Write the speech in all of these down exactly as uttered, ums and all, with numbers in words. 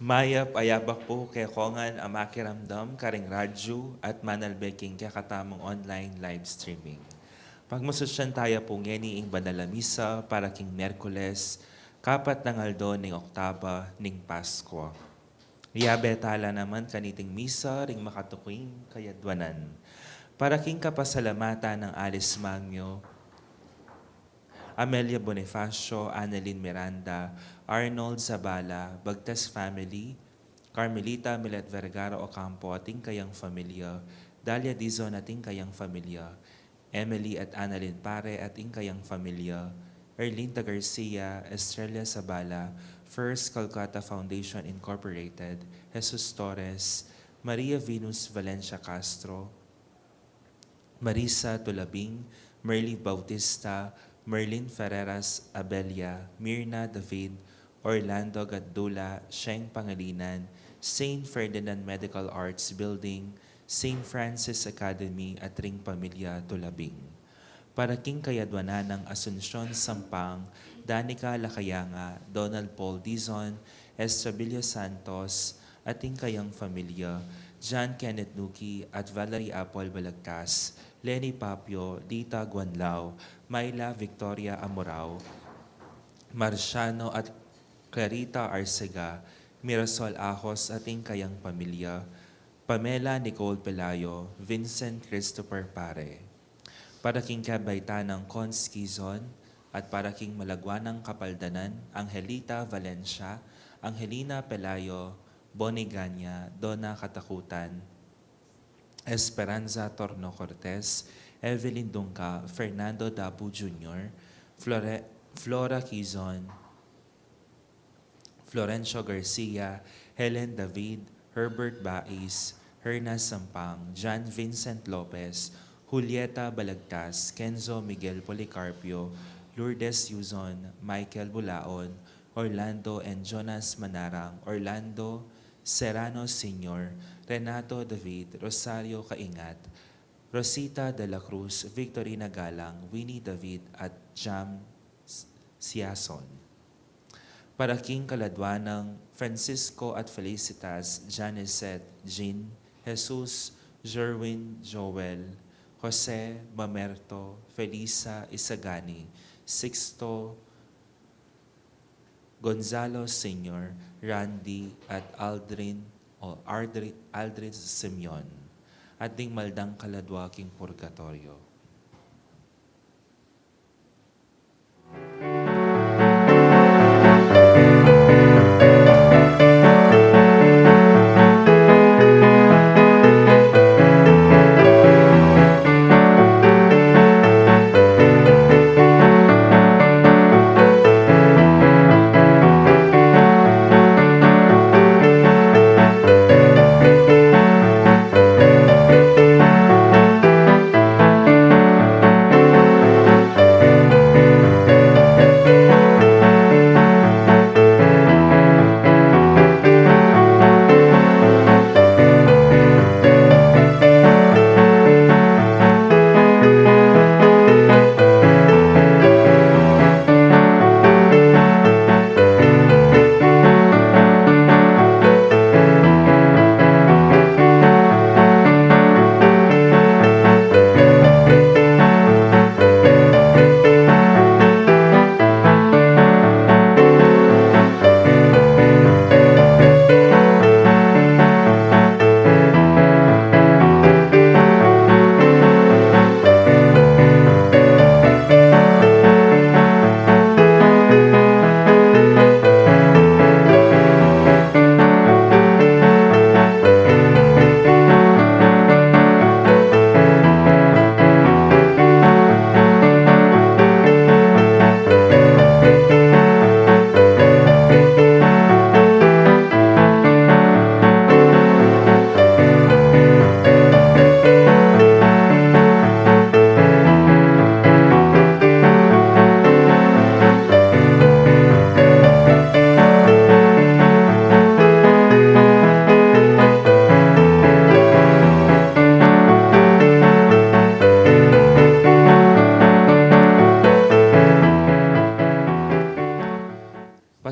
Mayap a yabak pu kekongan a makiramdam karing radyu at manalbe king kekatamung online live streaming. Pagmasusyan taya pu ngeni ing banal a misa para king Miyerkules, kapat nang aldo ning Oktaba ning Paskwa. Iyabe tala naman kaniting misa ring makatuking kayadwanan. Para king kapasalamatan nang Alice Mangyo, Amelia Bonifacio, Annalyn Miranda, Arnold Zabala, Bagtas family, Carmelita Milet Vergara Ocampo at ing kayang familia, Dalia Dizon at ing kayang familia, Emily at Annalyn Pare at ing kayang familia, Erlinda Garcia, Estrella Zabala, First Calcutta Foundation Incorporated, Jesus Torres, Maria Venus Valencia Castro, Marisa Tulabing, Merly Bautista, Merlin Ferreras Abella, Mirna David, Orlando Gadula, Sheng Pangilinan, Saint Ferdinand Medical Arts Building, Saint Francis Academy, at ring pamilya Tulabing. Para king kayadwanan nang Asuncion Sampang, Danica Lacayanga, Donald Paul Dizon, Estrabilio Santos, at ing kayang familia, John Kenneth Nuki at Valerie Apple Balagtas, Lenny Papio, Dita Guanlao, Myla Victoria Amorao, Marciano at Clarita Arcega, Mirasol Ahos at ing kayang pamilya, Pamela Nicole Pelayo, Vincent Christopher Pare. Para king kabaitan nang Cons Quizon at para king malagwa nang kapaldanan, Angelita Valencia, Angelina Pelayo, Bonnie Ganya, Donna Katakutan, Esperanza Torno Cortez, Evelyn Dungca, Fernando Dabu Junior, Flore-, Flora Quizon, Florencio Garcia, Helen David, Herbert Baiz, Herna Sampang, John Vincent Lopez, Julieta Balagtas, Kenzo Miguel Policarpio, Lourdes Yuzon, Michael Bulaon, Orlando and Jonas Manarang, Orlando Serrano Senior, Renato David, Rosario Caingat, Rosita de la Cruz, Victorina Galang, Winnie David, at Jam S-, Siason. Para king kaladwa nang Francisco at Felicitas, Janicet, Jean, Jesus, Jerwin, Joel, Jose, Mamerto, Felisa, Isagani, Sixto, Gonzalo Senior, Randy, at Aldrin, o Ardri-, Aldrin Simeon, at ding maldang kaladwa king purgatoryo.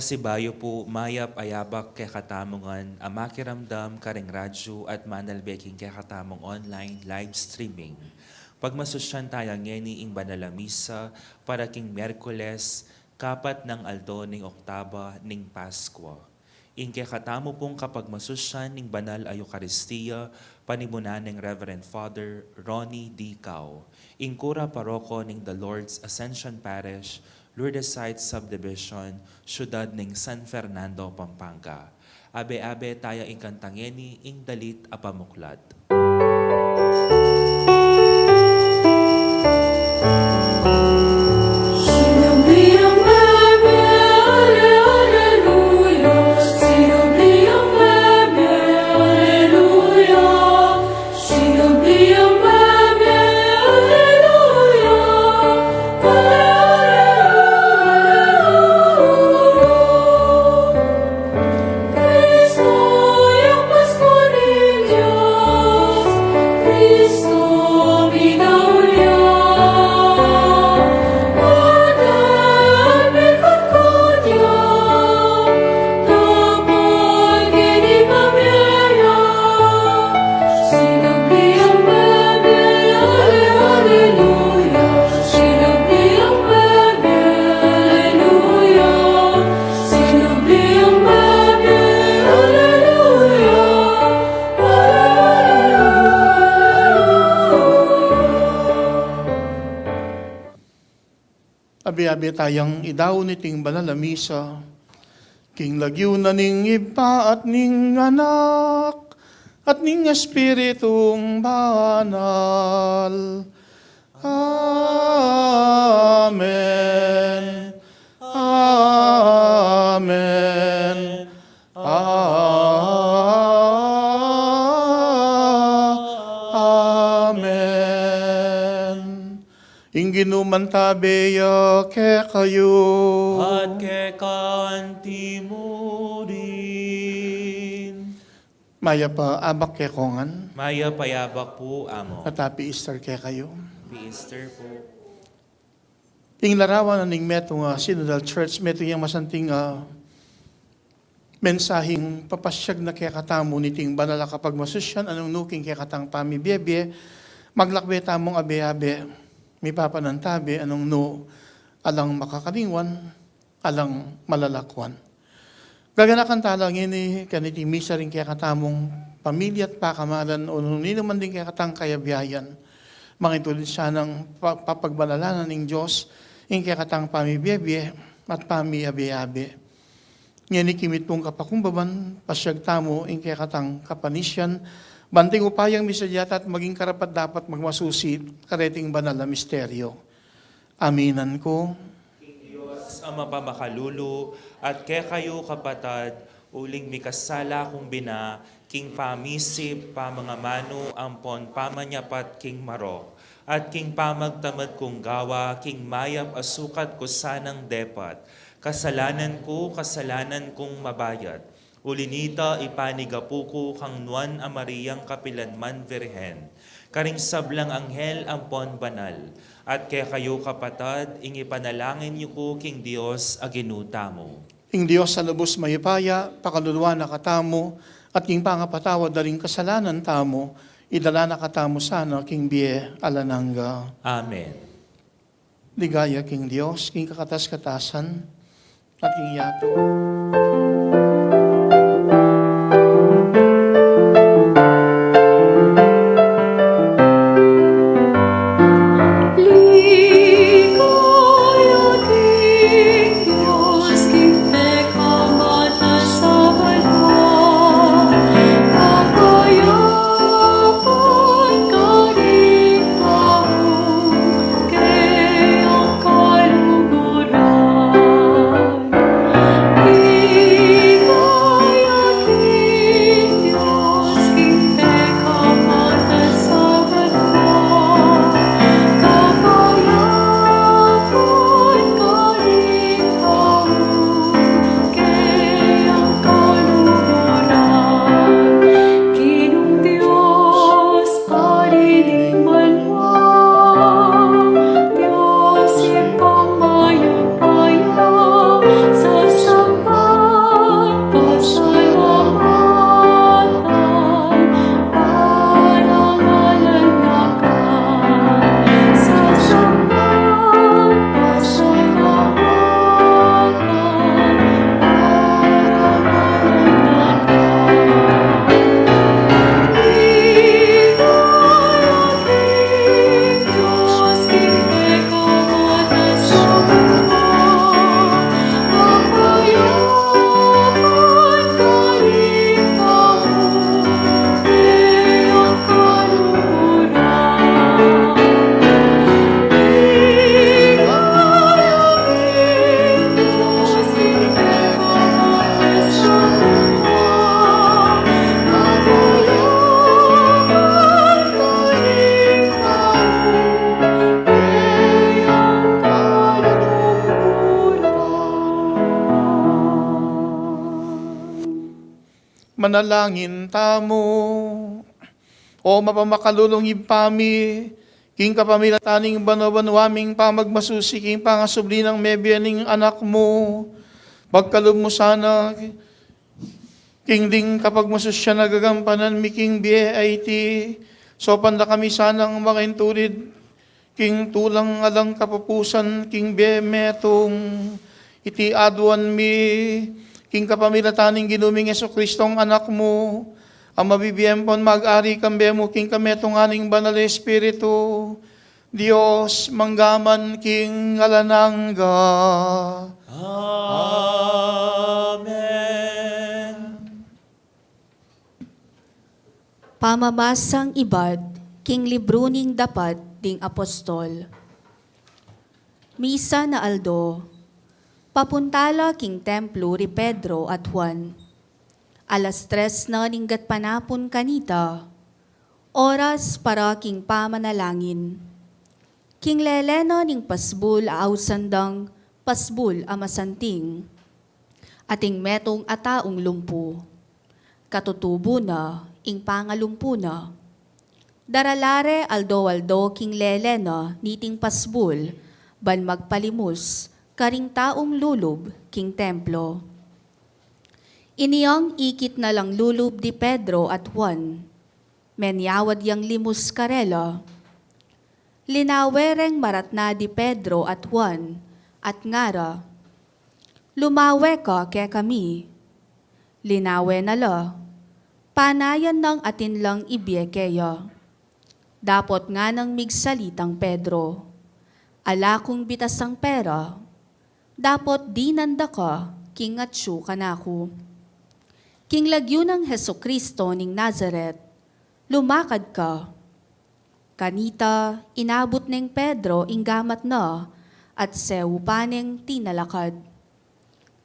Pasibayu pu, mayap a yabak kekatamu ngan a makiramdam karing radyu at manalbe king kekatamung online live streaming. Pagmasusyan taya ngeni ing banal a misa para king Miyerkules, kapat nang aldo ning Oktaba ning Paskua. Ing kekatamu pung kapagmasusyan ning banal a Eukaristia, panimunan neng Reverend Father Ronnie D. Cao, ing kura paroko ning The Lord's Ascension Parish, Lourdes Heights Subdivision, siyudad ning San Fernando, Pampanga. Abe-abe taya ing kantang ngeni, ing dalit a pamuklat. Abe-abe tayang idaun iting banal a misa king lagyu na ning Ibpa at ning Anak at ning Espiritung Banal. Amen. Amen. Amen. Ing Ginu mantabe ya kekayu. At keka anti mu rin. Mayap a abak kekongan. Mayap a abak pu, Amo. At Happy Easter kekayu. Happy Easter pu. Ing larawan na ning metung a Synodal Church, metung yang masanting a mensahing papasyag na kekatamu niting banal a kapagmasusyan, a nung nu king kekatang pamibiebie, maglakbe tamung abe-abe, mipapanantabe, a nung nu alang makakalingwan, alang malalakwan. Gaganakan tala ngeni kaniting misa ring kekatamung pamilya at pakamalan o nung ninu man ding kekatang kayabiayan. Mangitulid sanang pa-, papagbanalan na ning Dios ing kekatang pamibiebie at pamiabe-abe. Ngeni king mitmung kapakumbaban, pasyag tamu ing kekatang kapanisian, bang king upayang misadya ta at maging karapat-dapat magmasusi kareting banal a misteryo. Aminan ku. King Dios a mapamakalulu, at kekayu kapatad, uling mikasala kung bina, king pamisip, pamangamanu, ampon pamanyapat king marok, at king pamagtamad kung gawa, king mayap a sukat ku sanang depat, kasalanan ku, kasalanan kung mabayat. Uli nita, ipanigapu ku kang Nuan a Mariang kapilanman Virgen, karing sablang anghel ampon banal, at kekayu kapatad, ing ipanalangin yu ku king Dios a Ginu tamu. Ing Dios a lubus mayupaya, pakaluluan na katamu, at king pangapatawad da ring kasalanan tamu, idala na katamu sana king bie alang angga. Amen. Ligaya king Dios, king kakatas-katasan, at king yatu. Ligaya king Dios, king pekamatas a banua, kakayapan karing tau, keng kaluguran. King Manalangin tamu. O mapamakalulung Ibpa mi, king kapamilatan ning banua-banua ming pamagmasusi king pangasubli nang mebie ning Anak mu, pagkalub mu sana king ding kapagmasusyan a gagampanan mi king bie a iti, saupan da kami sanang makaintulid king tulang alang kapupusan king bie metung. Iti aduan mi king kapamilatan ning Ginu ming Jesucristo, Anak mu, a mabibie ampon mag-ari kambe mu king kametungan ning Banal a Espiritu, Dios, mangga man king alang angga. Amen. Pamamasang ibat king libru ning Dapat ding Apostol. Misa na aldo, papunta la king templo ri Pedro at Juan. Alas tres na ning gatpanapun kanita, oras para king pamanalangin. King lele na ning pasbul a ausan dang pasbul a masanting, ating metung a taung lumpu. Katutubu na ing pangalumpu na. Darala re aldo-aldo king lele na niting pasbul, ban magpalimus karing taung lulub king templo. Inyang ikit na lang lulub di Pedro at Juan, menyawad yang limus karela. Linawe reng maratna di Pedro at Juan, at ngara, "Lumawe ka kekami." Linawe na la, panayan nang atin lang ibie keya. Dapot nganang migsalitang Pedro, "Ala kung bitasang pera, dapot dinan da ka king atsu kanaku. King lagyu nang Jesucristo ning Nazaret, lumakad ka." Kanita, inabut neng Pedro ing gamat na, at sewu pa neng tinalakad.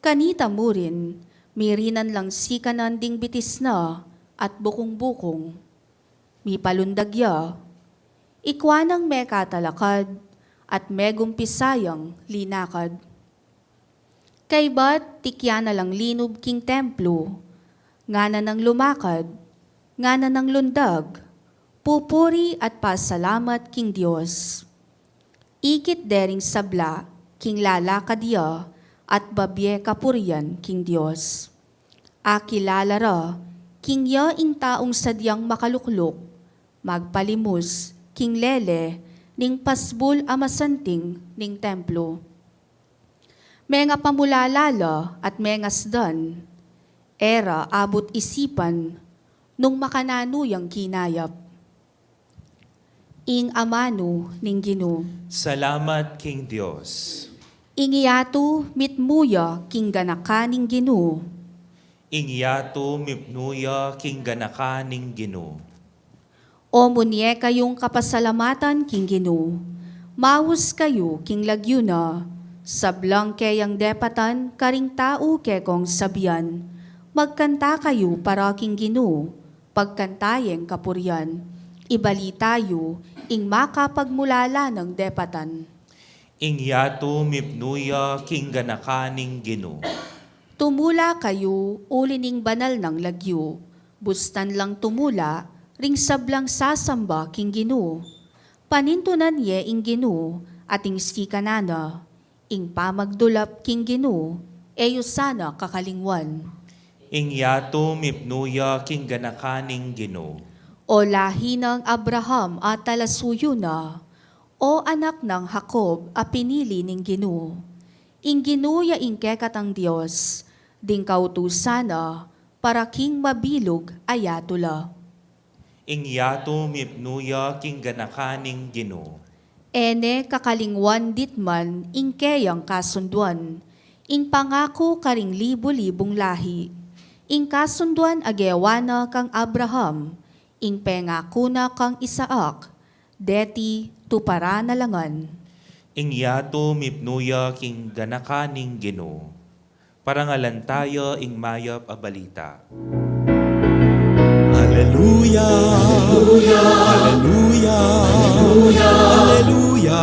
Kanita murin, mirinan lang sikanan ding bitis na, at bukung-bukung. Mipalundag ya, ikwa nang mekatalakad, at megumpisa yang linakad. Kaybat tikyan na lang linub king templo, ngana nang lumakad, ngana nang lundag, pupuri at pasalamat king Dios. Ikit dering sabla king lalakad ya at babie kapurian king Dios. Akilala ra king ya ing taung sadyang makalukluk, magpalimus king lele ning pasbul a masanting ning templo. Mengapamulala la at mengasdan, e ra abut isipan nung makananu yang kinayap. Ing amanu ning Ginu. Salamat king Dios. Ing yatu mitmu ya king ganakan ning Ginu. Ing yatu mitmu ya king ganakan ning Ginu. O munye kayung kapasalamatan king Ginu, maus kayu king lagyu na, sablang keyang depatan karing tau kekong sabian. Magkanta kayu para king Ginu, pagkanta yeng kapurian. Ibalita yu ing makapagmulala nang depatan. Ing yatu mitmu ya king ganakan ning Ginu. Tumula kayu uli ning banal nang lagyu, bustan lang tumula ring sablang sasamba king Ginu. Panintunan ye ing Ginu, ating sikanan na, ing pamagdulap king Ginu, e yu sana kakalingwan. Ing yatu mitmu ya king ganakan ning Ginu. O lahi nang Abraham a talasuyu na, o anak nang Jacob a pinili ning Ginu. Ing Ginu ya ing kekatang Dios, ding kautusan na para king mabilug a yatu la. Ing yatu mitmu ya king ganakan ning Ginu. E ne kakalingwan ditman ing keyang kasunduan, ing pangaku karing libu-libung lahi, ing kasunduan a gewa na kang Abraham, ing pengaku na kang Isaac, deti tuparan na la ngan. Ing yatu mitmu ya king ganakan ning Ginu. Parangalan taya ing mayap a balita. Aleluya. Aleluya. Aleluya. Aleluya.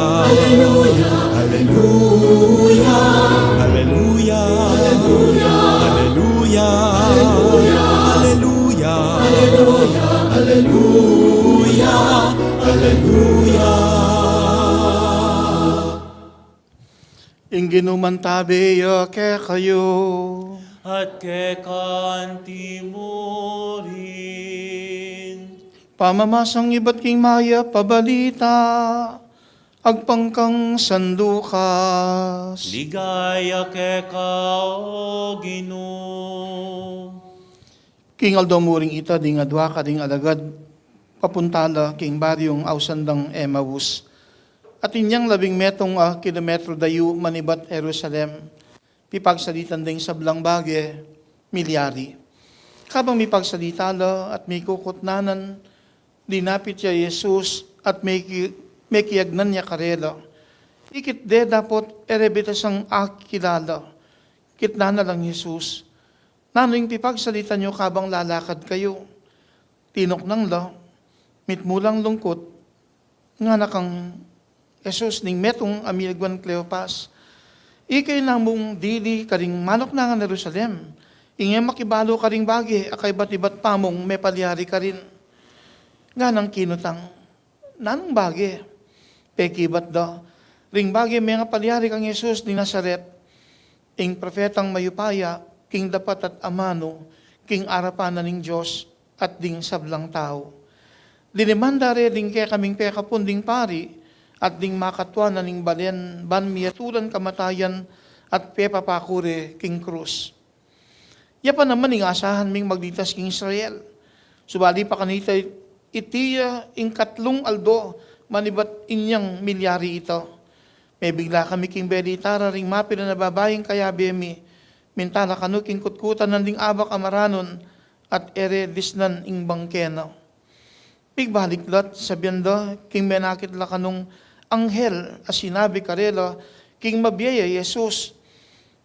Aleluya, aleluya, aleluya. Ing Ginu mantabe ya kekayu. At keka antimurin. Pamamasang ibat king mayap a balita agpang kang San Lucas. Ligaya keka, O Ginu. King aldo mu ring ita, ding adua karing alagad, papunta la king baryung ausan dang Emaus. Atin yang labing metung a kilometro dayu manibat Jerusalem. Pipagsalitan ding sablang bage milyari. Kabang mipagsalita la at mikukutnanan, dinapit ya i Jesus at meki-, mekiagnan ya karela. Ikit de dapot e re bitasang akilala. Kitnan na lang Jesus, "Nanu ing pipagsalitan yu kabang lalakad kayu?" Tinuknang la, mitmu lang lungkut, ngana kang Jesus ning metung a milagwan Kleopas, "Ika ing namung dili karing manuknangan Jerusalem, ing e makibalu karing bage a kaibat-ibat pamung mepalyari karin." Nganang kinutang, "Nanung bage?" Pekibat da, "Ring bage mengapalyari kang Jesus ning Nazaret, ing propetang mayupaya king dapat at amanu king arapan na ning Dios at ding sablang tau. Dinimanda re ding kekaming pekapun ding pari at ding makatua na ning balen ban miyatulan kamatayan at pepapaku re king krus. Ya pa naman ing asahan ming magligtas king Israel. Subali pa kanita iti ya ing katlung aldo manibat inyang milyari ita. Mebigla kami king belita ra ring mapilan a babaing kayabe mi. Minta la kanu king kutkutan na ding abak a maranun at e re disnan ing bangke na." Pigbalik la't sabian da king menakit la kanung anghel a sinabi karela king mabie ya i Jesus.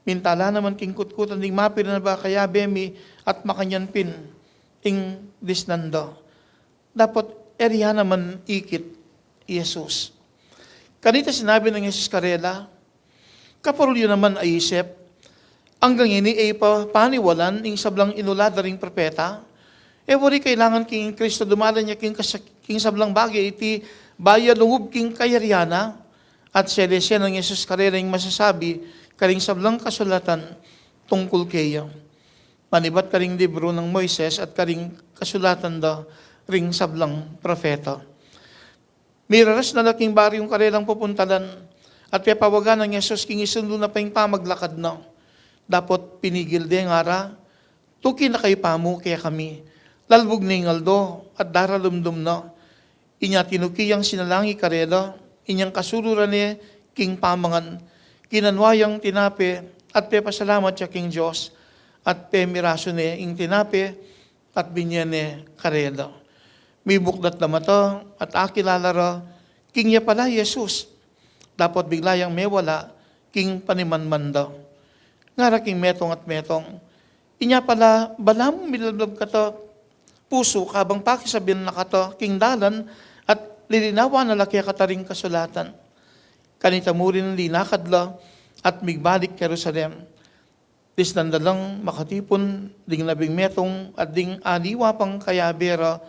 Minta la naman king kutkutan ding mapilan a babaing kayabe mi at makanyan pin ing disnan da. Dapot e ria naman ikit i Jesus. Kanita sinabi nang Jesus karela, "Kaparul yu naman a isip, anggang ini e pa paniwalan ing sablang inulat da ring propeta? E wari kailangan king Kristo dumalan ya king kasak-, king sablang bage iti bayu ya lungub king kayarian na?" At selese nang Jesus karela ing masasabi karing sablang kasulatan tungkul keya, manibat karing libru nang Moises at karing kasulatan da ring sablang propeta. Miraras na la king baryung karelang pupuntalan, at pepawagan nang Jesus king isundu na pa ing pamaglakad na. Dapot pinigil de, ngara, "Tuki na kayu pamu kekami, lalbug ne ing aldo at daralumdum na." Inya tinuki yang sinalangi karela, inyang kasuluran ne king pamangan, kinanua yang tinape at pepasalamat ya king Dios, at pemirasu ne ing tinape at binye ne karela. Mibuklat la mata at akilala ra king ya pala i Jesus. Dapot bigla yang mewala king panimanman da. Ngara king metung at metung, "Inya pala balamu milablab kata pusu kabang pakisabian na kata king dalan at lilinawan na la kekata ring kasulatan." Kanita mu rin linakad la at migbalik Jerusalem. Disnan da lang makatipun ding labing metung at ding aliwa pang kayabe ra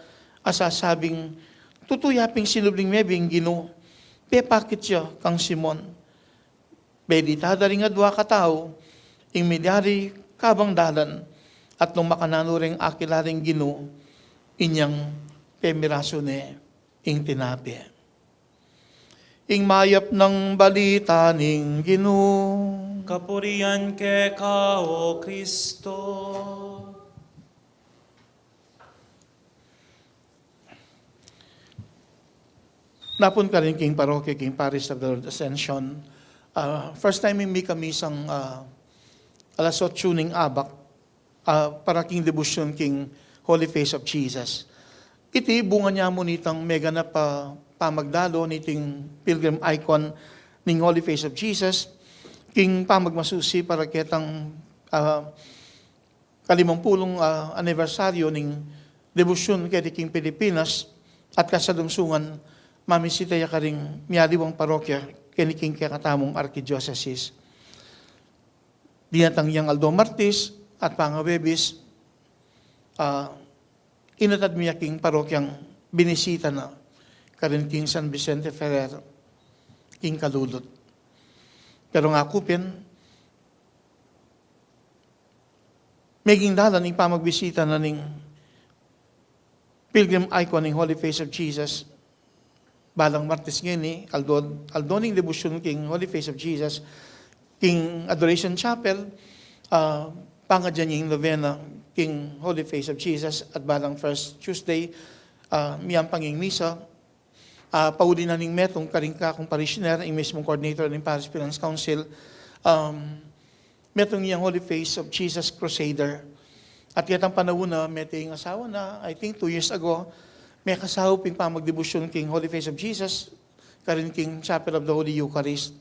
a sasabing, "Tutu ya ping sinubling mebie ing Ginu, pepakit ya kang Simon." Belita da ring adua katau ing milyari kabang dalan, at nung makananu reng akilala ing Ginu, inyang pemirasu ne ing tinape. Ing mayap nang balita ning Ginu. Kapurian keka, O Kristo. Napun karin king parokya, king Parish of the Lord Ascension. Ah, first time mi kamisang, ah, alas otso ning abak, ah, para king debosyon king Holy Face of Jesus. Iti bunga nya mu nitang meganap a pamagdalo niting pilgrim icon ning Holy Face of Jesus king pamagmasusi para ketang, ah, kalimampulung, ah, anibersaryo ning debosyon keti king Pilipinas at kasalungsungan mamisita ya karing mialiwang parokya keni king kekatamung arkidiosesis. Dinatang yang aldo Martis at pangawebis, ah, inatad mi ya king parokyang binisita na, karin king San Vicente Ferrer, king Calulut. Pero ngaku pin, meging dalan ing pamagbisita na ning pilgrim icon ning Holy Face of Jesus. Balang Martes ngeni, aldo, aldo ning debosyun king Holy Face of Jesus, king Adoration Chapel, ah, pangadyan ing novena king Holy Face of Jesus, at balang first Tuesday, ah, miyampang ing misa, ah, pauli na ning metung karing kakung parishioner, ing mismung coordinator ning Parish Finance Council, um, metung yang Holy Face of Jesus Crusader. At ketang panaun na mete ing asawa na, I think two years ago, mekasaup ing pamagdebosyun king Holy Face of Jesus, karin king Chapel of the Holy Eucharist.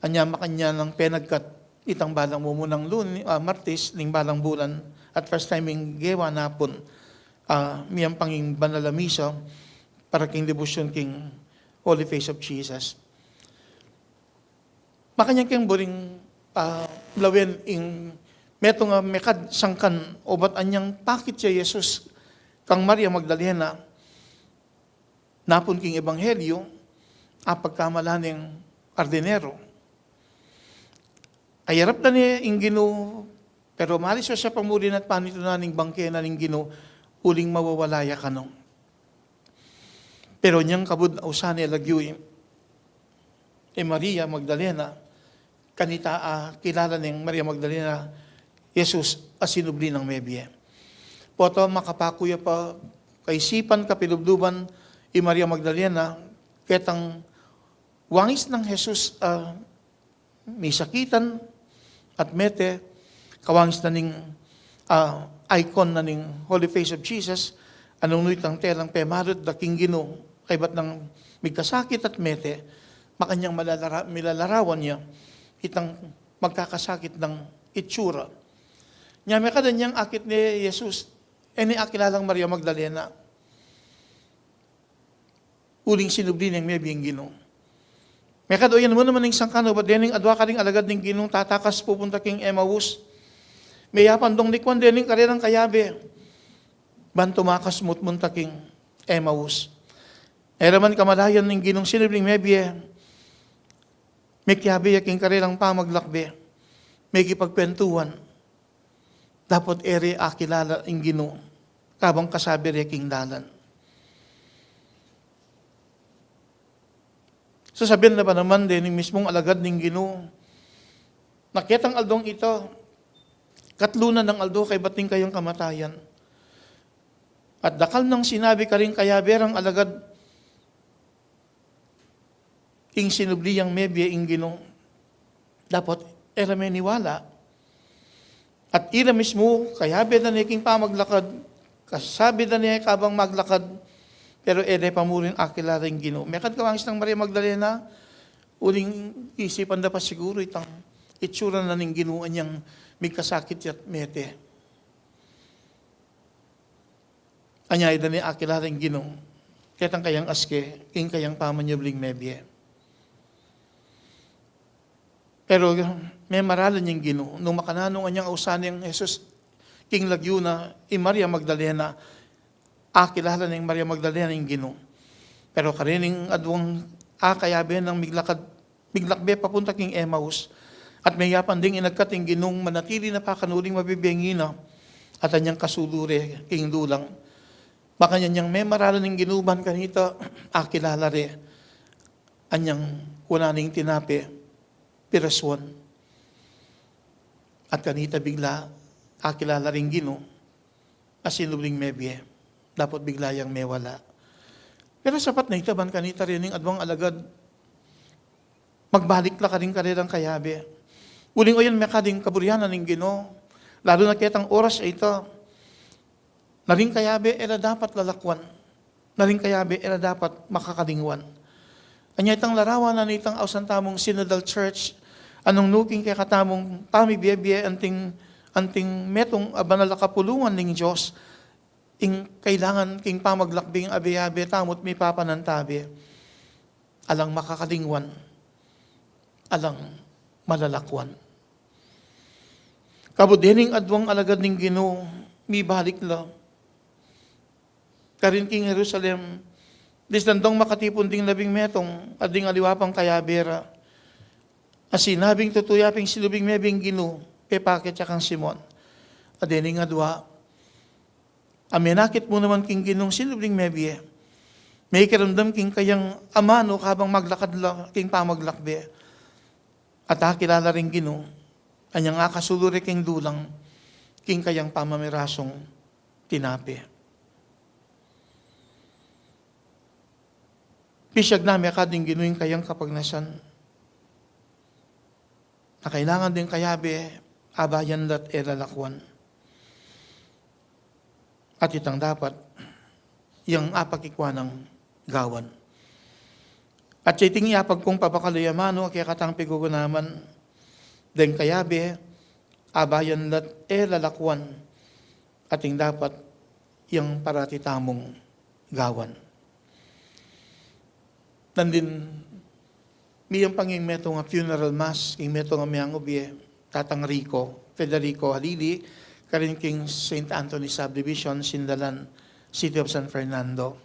Anya makanyan nang penagkat itang balang mumunang Lun-, ah, Martes ning balang bulan, at first time ing gewa na pun, ah, miyampang ing banal a misa para king debosyun king Holy Face of Jesus. Makanyan keng buring, ah, lawen ing metung a mekad sangkan obat anyang pakit ya Jesus kang Maria Magdalena, napun king Ebanghelyo, apagkamala neng hardinero. Ayarap da ne ing Ginu, pero malis ya sa pamuli na at panitunan ing bangke na ning Ginu, uling mawawala ya kanu. Pero inyang kabud ausan ne lagyu i, i Maria Magdalena, kanita akilala neng Maria Magdalena, Jesus a sinubli nang mebie. Potang makapaku ya pa kaisipan, kapilubluban, i Maria Magdalena, ketang wangis nang Jesus, ah, misakitan at mete, kawangis na ning, ah, icon na ning Holy Face of Jesus, a nung nu itang telang pemalut da king Ginu, kaybat nang migkasakit at mete, makanyang malalara-, milalarawan ya itang magkakasakit nang itsura. Nya mekad anyang akit ne Jesus, e ne akilalang Maria Magdalena. Uling sinubli neng mebie ing Ginu. Mekad oyan mu naman ing sangkan obat dening adwa karing alagad ning Ginu tatakas pupunta king Emmaus. Meyapan dong likwan dening karelang kayabe ban tumakas mutmunta king Emmaus. E ra man kamalayan ning Ginung sinubling mebie, mekiabe ya king karelang pamaglakbe, mekipagkwentuhan. Dapot e re akilala ing Ginu kabang kasabe re king dalan. Sasabian na ba naman dening mismung alagad ning Ginu na ketang aldong ita, katlu na nang aldo kaybat ning kayang kamatayan. At dakal nang sinabi karing kayabe rang alagad, ing sinubli yang mebie ing Ginu. Dapot e ra meniwala. At ira mismu, kayabe da ne king pamaglakad, kasabe da ne kabang maglakad, pero e da pa mu rin akilala ing Ginu. Mekad kawangis nang Maria Magdalena, uling isipan da pa siguru itang itsura na ning Ginu anyang migkasakit ya't mete. Anya e da ne akilala ing Ginu ketang kayang aske king kayang pamanyubling mebie. Pero memaralan yang Ginu nung makananu anyang ausan neng Jesus king lagyu na i Maria Magdalena, akilala neng Maria Magdalena ing Ginu. Pero karening adwang akayabe nang miglakad, miglakbe papunta king Emmaus. At meyapan ding inagkat ing Ginung manatili na pa kanu uling mabibieng ina at anyang kasulu re king dulang. Makanyan yang memaralan ing Ginu ban kanita, akilala re anyang kunan ning tinape, pirasuan. At kanita bigla akilala ring Ginu a sinubling mebie, dapot bigla yang mewala. Pero sapat na ita ban kanita rening adwang alagad magbalik la karing karelang kayabe. Uling oyan mekad ing kaburian na ning Ginu, lalu na ketang oras a ita, na ring kayabe e la dapat lalakwan, na ring kayabe e la dapat makakalingwan. Anya itang larawan na nitang ausan tamung Synodal Church, a nung nu king kekatamung pamibiebie anting, anting metung a banal a kapulungan ning Dios, ing kailangan king pamaglakbing abe-abe tamu't mipapanantabe. Alang makakalingwan, alang malalakwan. Kabud dening adwang alagad ning Ginu, mibalik la. karin king Jerusalem, disdandong makatipun ding labing metung, at ding aliwa pang kayabe ra. A sinabing tutu ya pin, sinubling mebie ing Ginu, pepakit ya kang Simon. A dening adua, a menakit mu naman king Ginung sinubling mebie, mekiramdam king kayang amanu kabang maglakad la king pamaglakbe. At akilala ring Ginu, anyang akasulu re king dulang, king kayang pamamirasung tinape. Pisiag na mekad ing Ginu ing kayang kapagnasan, na kailangan ding kayabe, abayan la't e lalakwan. At itang dapat yang apakikwa nang gawan. At ya iting yapag kung pabakal ya amanu a kekatang pigugunaman, deng kayabe, abayan la't e lalakwan, at ing dapat yang parati tamung gawan. Nandin, miyang panging metung a funeral mass king metung a miyangubie, Tatang Rico, Federico Halili, karin king Saint Anthony Subdivision, Sindalan, City of San Fernando.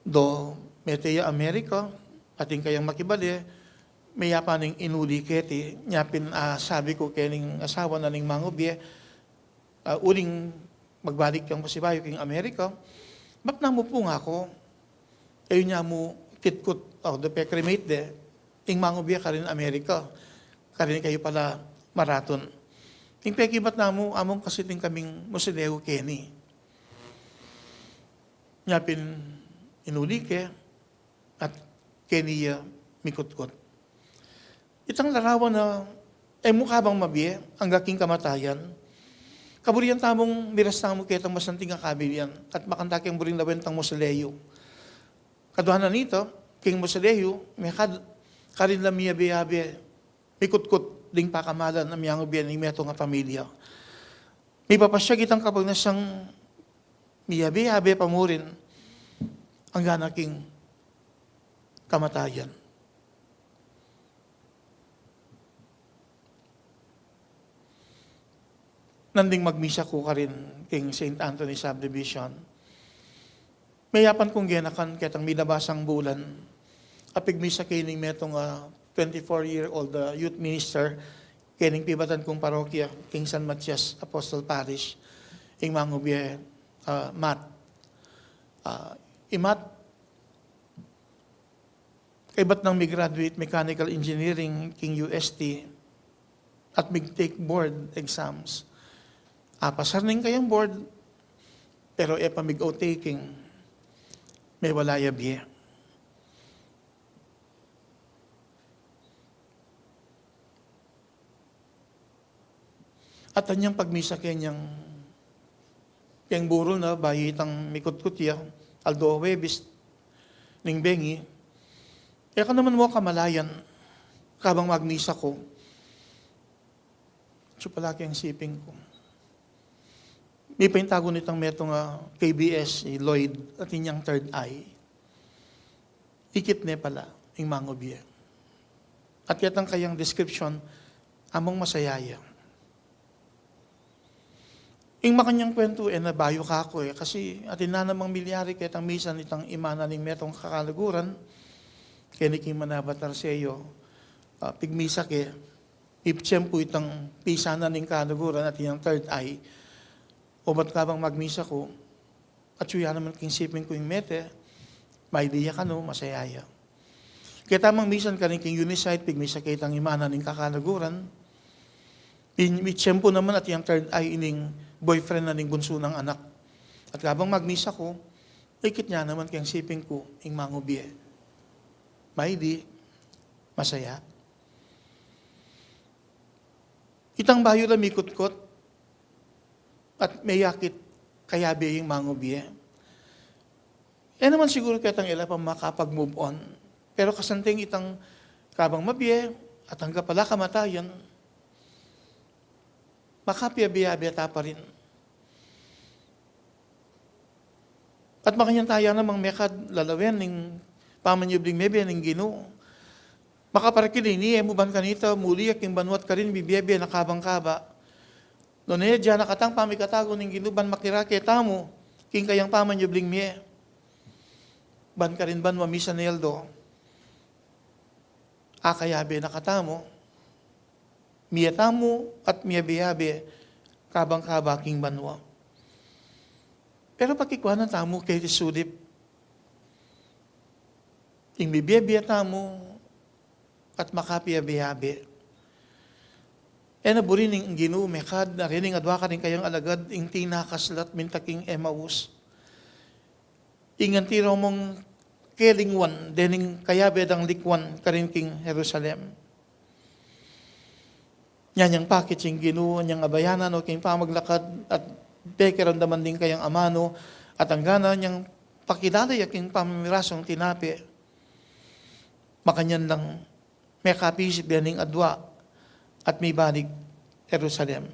Do mete ya Amerika, at ing kayang makibale, meyapan ing inuli keti, nya pin, ah, sabi ku kening asawa na ning mangubie, ah, uling magbalik yang pasibayu king Amerika, bat na mu pu nga ku, e yu nya mu kitkut, o, do pe-cremate de, ing mangubie karin Amerika, karin kayu pala maratun. Ing pekibat na mu, amu kasi ding kaming musileu keni. Nya pin inuli ke, at keni ya mikutkut. Itang larawan na e mu kabang mabie, angga king kamatayan. Kaburian tamung miras tamu ketang masanting a kabilyan, at makanta keng buring lawen tang musileu. Kadua na nita, king musileu, mekad karin la miyabe-yabe, mikutkut ding pakamalan a miyangubie ning metung a pamilya. Mipapasiag itang kapagnasang miyabe-yabe pa murin angga na king kamatayan. Nanding magmisa ku karin king Saint Anthony Subdivision, meyapan kung genakan ketang milabasang bulan a pigmisa ke ning metung a twenty-four-year-old, ah, youth minister kening pibatan kung parokya king San Matias Apostle Parish, ing mangubie, ah, Matt. Ah, i Matt, kaibat nang mig-graduate mechanical engineering king U S T at mig-take board exams. Apasar ning kayang board, pero e pa mig-oath-taking, mewala ya bie. At anyang pagmisa kenyang keng burol na, bayu itang mikutkut ya, aldo Huwebes ning bengi, e ka naman mu kamalayan, kabang magmisa ku, atsu pala keng siping ku, mipaintagun itang metung a K B S, i Lloyd, at inyang third eye. Ikit ne pala ing mangubie. At ketang kayang description, among masaya ya. Ing makanyang kwentu, e na bayu kaku e, kasi atin na namang milyari ketang misan itang ima na ning metung a kakaluguran, keni king Manaba Tarceo, ah, pigmisa ke, ipitsempu itang pisa na ning kaluguran at inyang third eye, obat kabang magmisa ku, atsu ya naman king siping ku ing mete, maili ya kanu, masaya ya. Ketamang misan karin king Unicide, pigmisa ke itang ima na ning kakaluguran, ipitsempu naman at inyang third eye ining boyfriend na ning bunsu nang anak. At kabang magmisa ku, ikit ya naman keng siping ku ing mangubie. Maili, masaya. Itang bayu la mikutkut at meyakit kayabe ing mangubie. E naman siguru ketang e la pa makapag-move on. Pero kasanting itang kabang mabie at angga pala kamatayan, makapiabe-abe ta pa rin. At makanyan taya namang mekad lalawen ning pamanyubling mebie ning Ginu. Makaparakil ini, e mu ban kanita, muli ya king banua't karin bibie-bie na kabang kaba. Nune, dyan na katang pamikatagu ning Ginu ban makirake tamu king kayang pamanyubling mie, ban karin banua misan aldo, akayabe na katamu, mie tamu at miyabe-yabe kabang-kaba king banua. Pero pakikuanan tamu keti sulip, ing mibiebie tamu at makapiyabe-yabe. E na buri ning Ginu mekad, na rening adua karing kayang alagad, ing tinakas la at minta king Emmaus. Ing anti ra mung kelingwan dening kayabe dang likwan karin king Jerusalem. Nya nyang pakit ing Ginu, nyang abayanan no king pamaglakad at pekiramdaman ding kayang amanu, at anggana nyang pakilala ya king pamamirasung tinape, makanyan lang mekapisip ya ning adua at mibalik Jerusalem.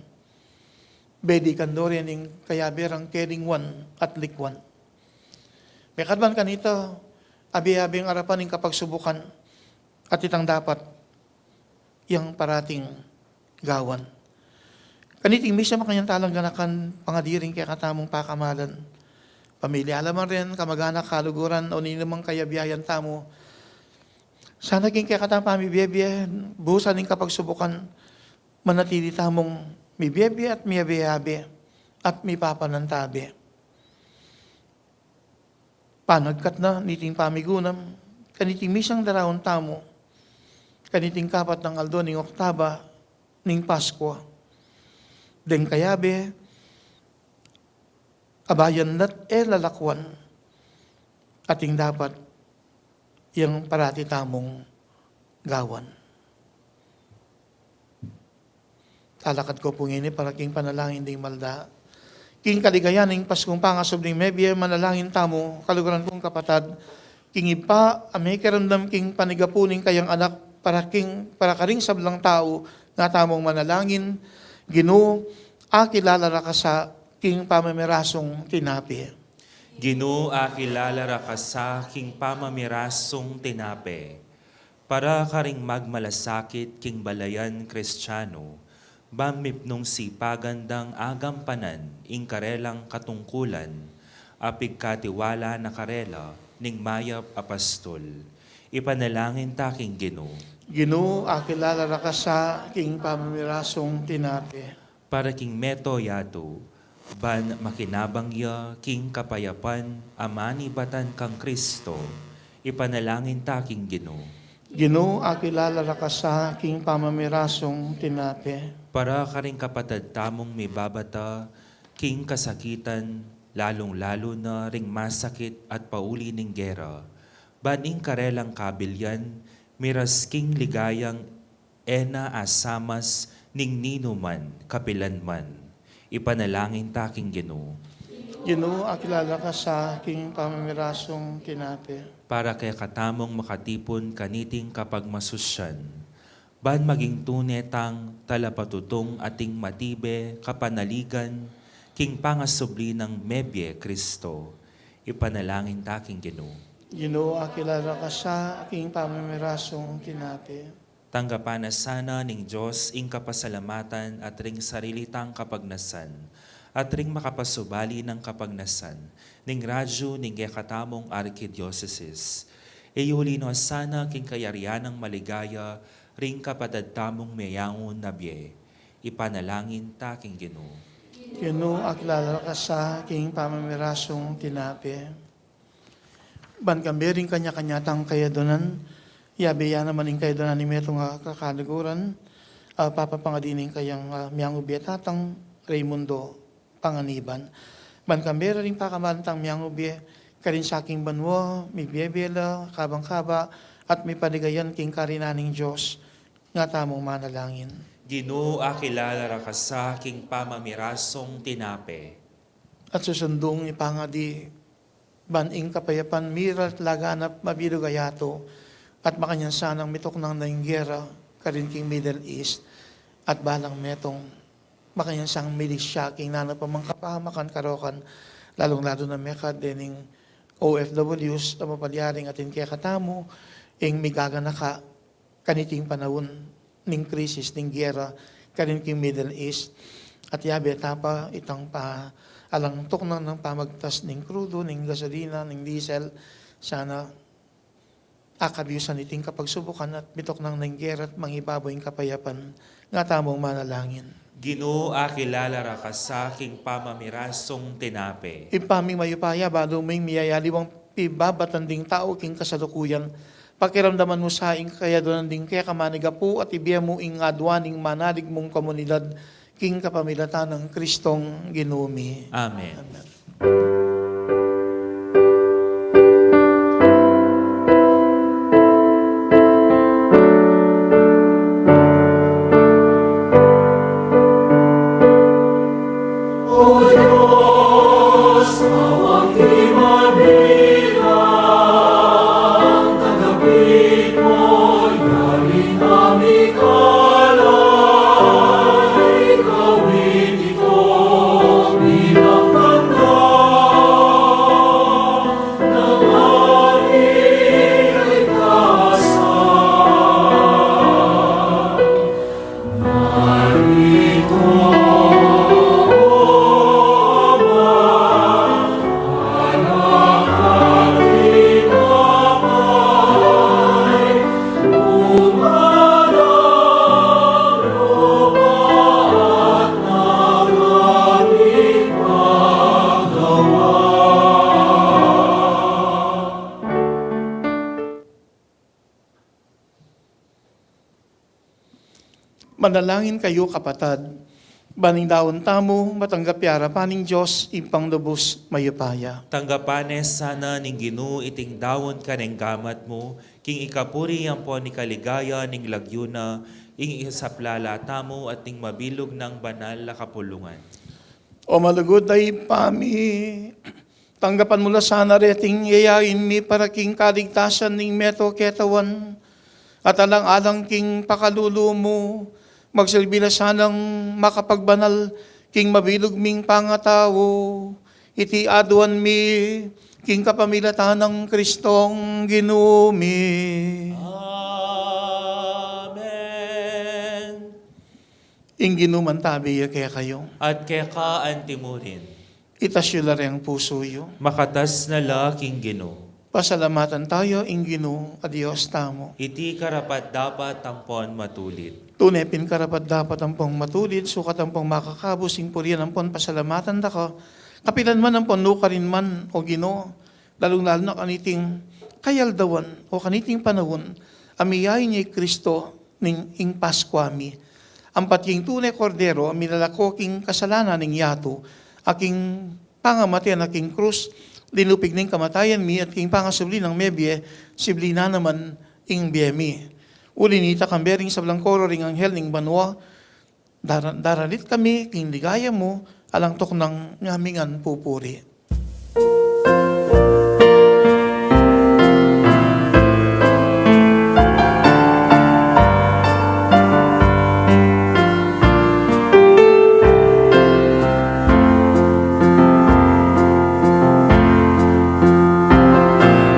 Bedikan do re ning kayabe rang kelingwan at likwan. Mekad man kanita, abe-abeng arapan ing kapagsubukan, at itang dapat yang parating gawan. Kaniting misa makanyan talang ganakan pangadi ring kekatamung pakamalan. Pamilya la man rin, kamaganak, kaluguran, o ninu mang kayabe-yabe tamu, sana king kekatamung pamibiebie, busan ning kapagsubukan, manatili tamung mibiebie at miyabe-yabe at mipapanantabe. Panagkat na niting pamigunam, kaniting misang daraun tamu, kaniting kapat nang aldo ning Oktaba ning Paskua. Deng kayabe, abayan la't e lalakwan, ating dapat yang parati tamung gawan. Talakad ku pu ngeni para king panalangin ding malda. King kaligayan ning Paskung pangasubling mebie, manalangin tamu, kaluguran kung kapatad, king Ibpa a mekiramdam king panigapu ning kayang Anak para king, para karing sablang tau, nga tamung manalangin. Ginu, akilala ra ka sa king pamamirasung tinape. Ginu, akilala ra ka sa king pamamirasung tinape. Para karing magmalasakit king balayan Kristianu, ban mipnung sipagan dang agampanan ing karelang katungkulan, a pigkatiwala na karela ning mayap a pastul. Ipanalangin ta king Ginu. Ginu, akilala ra ka sa king pamamirasung tinape. Para king mabilug a yatu, ban makinabang ya king kapayapan a manibatan kang Kristo, ipanalangin ta king Ginu. Ginu, akilala ra ka sa king pamamirasung tinape. Para karing kapatad tamung mibabata king kasakitan, lalung-lalu na ring masakit at pauli ning gera, ban ing karelang kabilian miras king ligayang e na asamas ning ninuman kapilanman. Ipanalangin ta king Ginu. Ginu, akilala ka sa king pamamirasung tinape. Para kekatamung makatipun kaniting kapagmasusyan, ban maging tune tang talapatutung ating matibe kapanaligan king pangasubli nang mebie Kristo. Ipanalangin ta king Ginu. Ginu, akilala ka sa king pamamirasung tinape. Tanggapan na sana ning Dios ing kapasalamatan at ring sarili tang kapagnasan, at ring makapasubali nang kapagnasan ning radyu ning kekatamung arkidiosesis. Iyuli no sana king kayarian nang maligaya ring kapatad tamung meyangu na bie. Ipanalangin ta king Ginu. Ginu, akilala ka sa king pamamirasung tinape. Ban kambe ring kanya-kanya tang kayadunan, yabe ya naman ing kayadunan ning metung a kakaluguran, a papapangadi ning kayang, a, miyangubie tatang Raymundo Panganiban. Ban kambe ring pakamalan tang miyangubie, karin sa king banua, mibiebie la, kabang-kaba, at mipaligayan king karinan ning Dios, nga tamung manalangin. Ginu, akilala ra ka sa king pamamirasung tinape. At susundung ipangadi, ban ing kapayapan mira't laganap mabilug a yatu, at makanyan sanang mituknang na ing gera karin king Middle East, at balang metung makanyan sang milisya king nanu pa mang kapahamakan karokan, lalung-lalu na mekad dening O F Ws a mapalyaring atin kekatamu, ing migaganaka kaniting panaun ning krisis ning gera karin king Middle East. At yabe ta pa itang pa, Alang tuknang nang pamagtas ning krudo, ning gasolina, ning diesel, sana akabiusan iting kapagsubukan at mituknang nang gera at mangibabaw ing kapayapan. Nga tamung manalangin. Ginu, akilala ra ka sa king pamamirasung tinape. Ibpa ming mayupaya, balu ming miyayaliwang pibabatan ding tau king kasalukuyan. Pakiramdaman mu sa ing kayadwanan ding keka manigapu at ibie mu ing aduan ning manalig mung komunidad king kapamilatan nang Kristong Ginu mi. Amen. Amen. O Dios, awang di mabilang, tagapit mo, yaring amikalay, kawit ito bilang ganda ng aking kaligtasan. Manalangin kayu, kapatad, ban ing daun tamu matanggap ya arapan ning Dios, Ibpang lubus mayupaya. Tanggapan ne sana ning Ginu iting daun karing gamat mu, king ikapuri ampon ikaligaya ning lagyu na, ing isaplala tamu at ning mabilug nang banal a kapulungan. O malugud a Ibpa mi, tanggapan mu la sana reting yayain mi para king kaligtasan ning meto ketawan, at alang-alang king pakalulu mu, magsilbi la sanang makapagbanal king mabilug ming pangatau. Iti aduan mi king kapamilatan nang Kristong Ginu mi. Amen. Ing Ginu mantabi ya kekayu. At keka anti mu rin. Itas yu la reng pusu yu. Makatas na la king Ginu. Pasalamatan tamu ing Ginu a Dios tamu. Iti karapat-dapat ampon matulid. Tune pin karapat-dapat ampon matulid, sukat ampon makakabus ing purian ampon pasalamatan da ka, kapilan man ampon nukarin man, O Ginu, lalung-lalu na kaniting kayaldawan o kaniting panaun a miyain ya i Kristo ning ing Paskua mi. Ampat king tune Kordero a milalako king kasalanan ning yatu, a king pangamate na king krus, linupig ning kamatayan mi, at king pangasubli nang mebie, sibli na naman ing bie mi. Uli nita, kambe ring sablang koro ring anghel ning banua, dara-, daralit kami king ligaya mu, alang tuknang ngaming pupuri.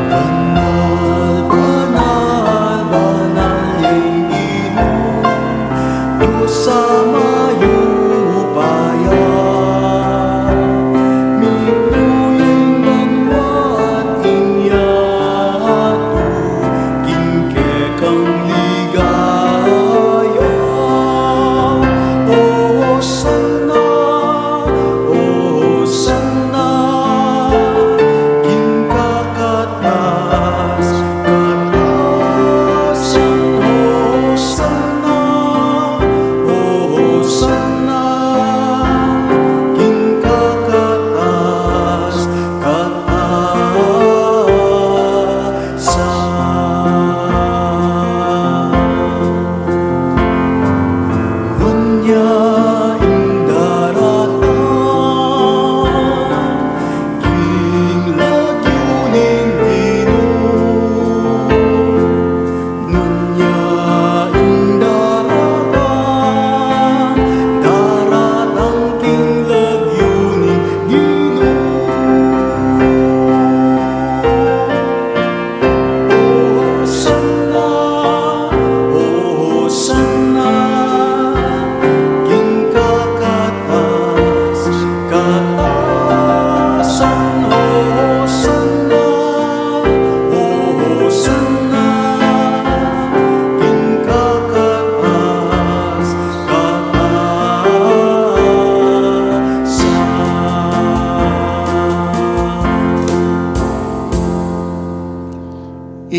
Banal, banal, banal ing Ginu, Dios a mayupaya. Mi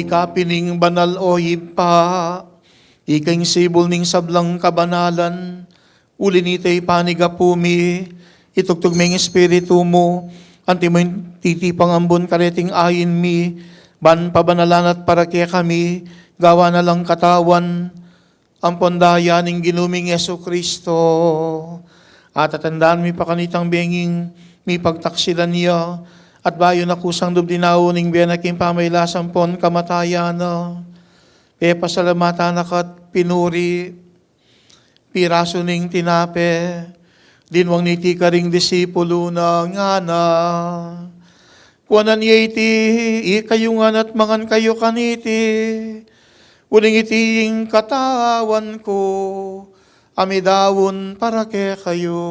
Kapining banal, o Ibpa, ika ing sibul ning sablang kabanalan, uli nita ipanyawad mi, itugtug me ing Espiritu mu, anti mo ing titipang ambun kareting ain mi, ban pabanalan na at para kekami, gawan na lang katawan ampon daya ning Ginu ming Jesucristo. At atandanan mi pa kanitang benging mipagtaksilan ya, at bayu na kusang dubdin na ning bie na king pamagkasakit ampon kamatayan na, pepasalamatan na ka at pinuri, pirasu ning tinape, dinwang niti karing disipulu na, ngana: Kuanan ye iti ikayu ngan at mangan kayu kaniti, uling iti ing katawan ku, a midaun para kekayu.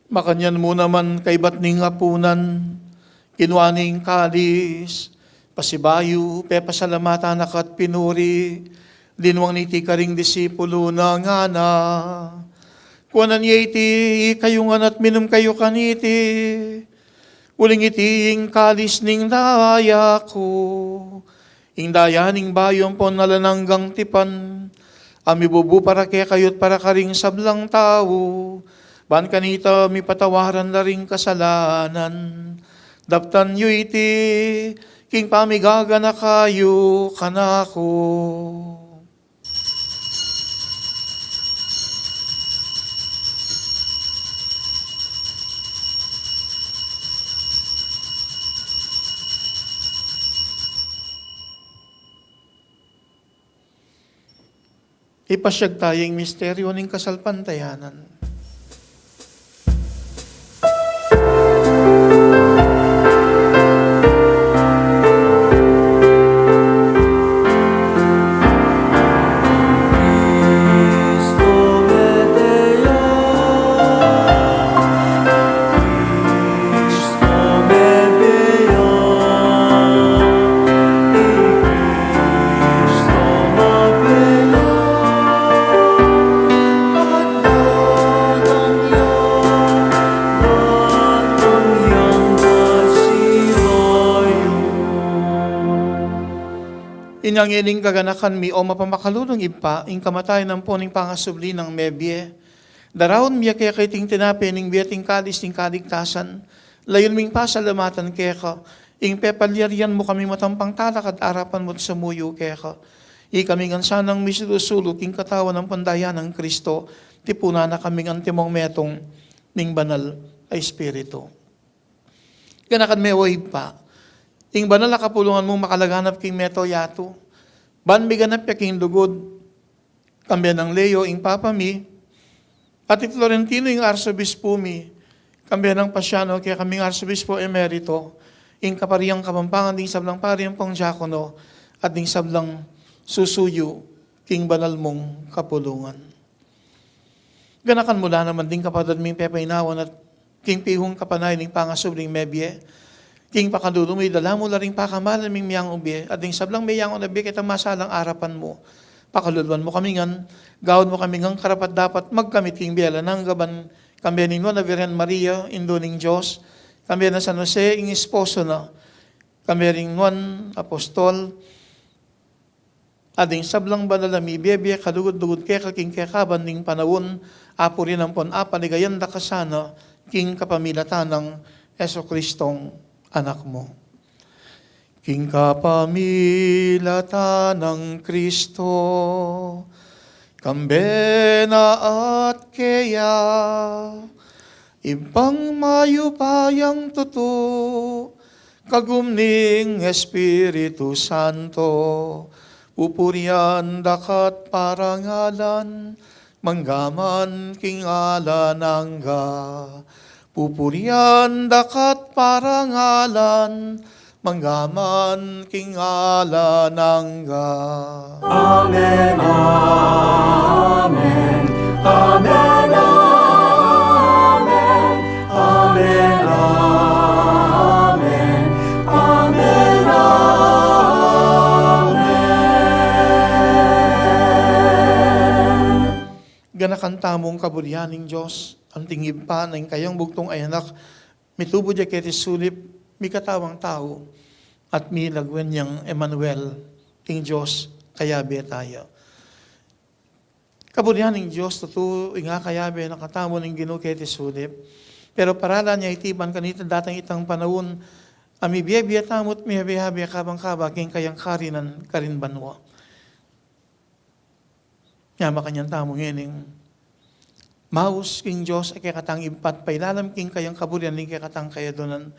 Makanyan mu naman kaybat ning apunan, kinua ne ing kalis, pasibayu, pepasalamatan na ka at pinuri, dinwang niti karing disipulu na, ngana: Kuanan ye iti ikayu ngan at minum kayu kaniti, uling iti ing kalis ning daya ku, ing daya ning bayu ampon alang anggang tipan, a mibubu para kekayu at para karing sablang tau, ban kanita mipatawaran la ring kasalanan. Daptan yu iti king pamigaganaka yu kanaku. Ipasyag taya ing misteryu ning kasalpantayanan. Inya ngening kaganakan mi, o mapamakalulung Ibpa, ing kamatayan ampon ing pangasubli nang mebie, daraun mi ya keka iting tinape ning bie at ing kalis ning kaligtasan, layun ming pasalamatan keka, ing pepalyarian mu kaming matampang talakad arapan mu at sumuyu keka. Ikami ngan sanang misulu-sulu king katawan ampon daya nang Kristo, tipunan na kaming antimong metung ning Banal a Espiritu. Ganakan me, o Ibpa, ing banal a kapulungan mung makalaganap king mabilug a yatu, ban miganap ya king lugud, kambe nang Leo ing Papa mi, at i Florentino ing Arsobispu mi, kambe nang Pasiano, kekaming Arsobispu Emerito, ing Kaparian Kapampangan, ding sablang pari ampong diakono, at ding sablang susuyu king banal mung kapulungan. Ganakan mu la naman ding kapatad ming pepainawan at king pihung kapanayan ning pangasubling mebie, king pakalulu mu idala mu la ring pakamalan ming meyang ubie, at ding sablang meyang ubie ketang masalang arapan mu. Pakaluluan mu kami ngan, gawan mu kami ngan karapat-dapat magkamit king bie alang angga, ban kambe ning Nuan a Virgen Maria, Indu ning Dios, kambe nang San Jose ing esposo na, kambe ring nuan apostol, at ding sablang banal a mibie-bie kalugud-lugud keka king kekaban ning panaun, apurian ampon apaligayan da ka sana king kapamilatan nang Jesucristong Anak mu. King kapamilatan nang Kristo, kambe na at keya, Ibpang mayupayang tutu, kagum ning Espiritu Santo, pupurian da ka at parangalan, mangga man king alang angga. Pupurian da ka at parangalan, mangga man king alang angga. Amen, amen, amen, amen. Ganakan tamung kaburian ning Dios, anting Ibpa, na ing kayang bugtung a Anak, mitubud ya keti sulip, mikatawang tau, at milagwan yang Emmanuel, ing Dios kayabe taya. Kaburian ning Dios, tutu, ing akayabe na katamu ning Ginu keti sulip. Pero paralan ya iti ban kanita datang itang panaun, a mibie-bie tamu't mihabe-habe kabang-kaba king kayang karinan karin banua. Nya makanyan tamu ngening maus king Dios a kekatang Ibpa, pailalam king kayang kaburian ning kekatang kayadunan.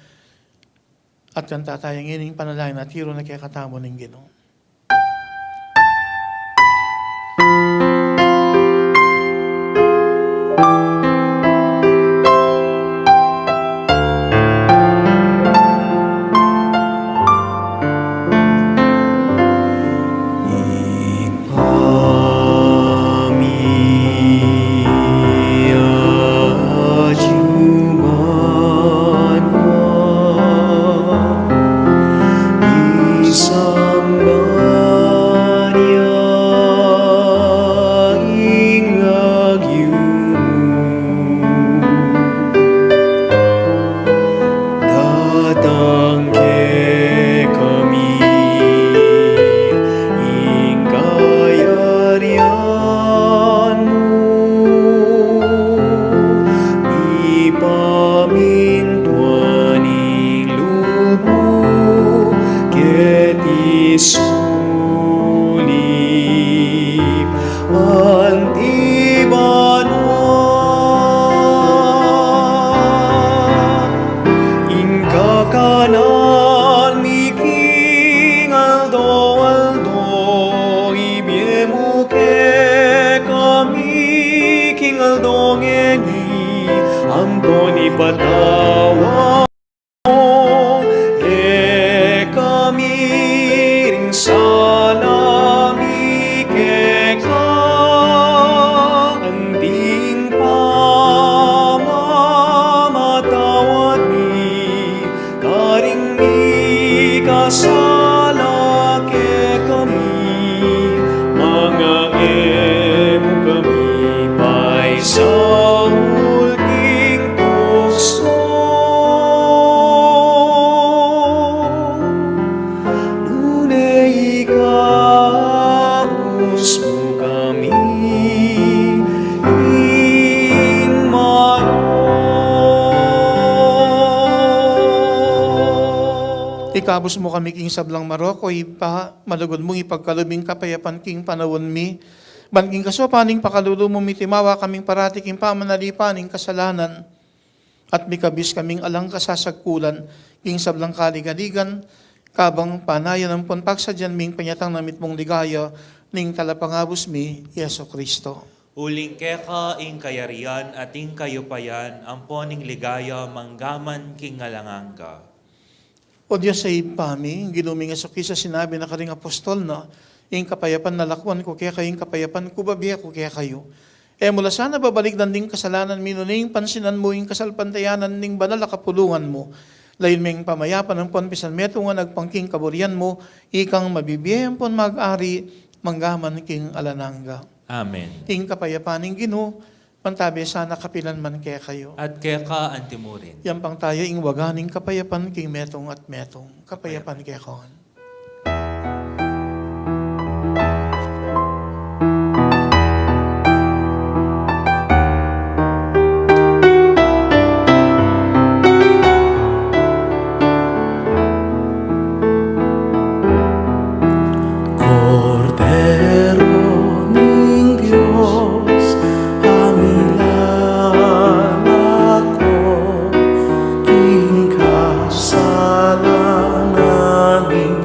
At kanyan taya ngening panalangin a tiru na kekatamu ning Ginu. Datang kekami ing kayarian mu, mipamintuan ing lub mu keti sulip anti banua. Ing kakanan mi king aldo-aldo ibie mu kekami king aldo ngeni, ampon ipatawad kekami ring sala mi keka, anting pamamatawad mi karing mikasala kekami, manga e mu kami paisaul king tuksu, nune ikabus mu kami king marok. Ikabus mu kami king sablang marok, o Ibpa, malugud mung ipagkalub ing kapayapan king panaun mi, ban king kasaupan ning pakalulu mu mitimawa kaming parati king pamanalipan ning kasalanan, at mikabus kaming alang kasasagkulan king sablang kaligaligan, kabang panayan ampon pagsadyan ming panyatang na mitmung ligaya ning Talapangabus mi, Jesucristo. Uling keka ing kayarian at ing kayupayan ampon ing ligaya manggaman king alang angga. O Dios a Ibpa mi, ing Ginu ming Jesucristo sinabi na karing apostol na, ing kapayapan na lakuan ku kekayu, ing kapayapan ku babie ku kekayu. E mu la sana babalikdan ding kasalanan mi, nune ing pansinan mu ing kasalpantayanan ning banal a kapulungan mu. Layun me ing pamayapan ampon pisanmetungan agpang king kaburian mu, ikang mabibie ampon mag-ari manggaman king alang angga. Amen. Ing kapayapan ning Ginu mantabe sana kapilan man kekayu. At keka antimurin. Yampang taya ing waga ning kapayapan king metung at metung. Kapayapan kekayu. Kordero ning Dios, a milalako king kasalanan ning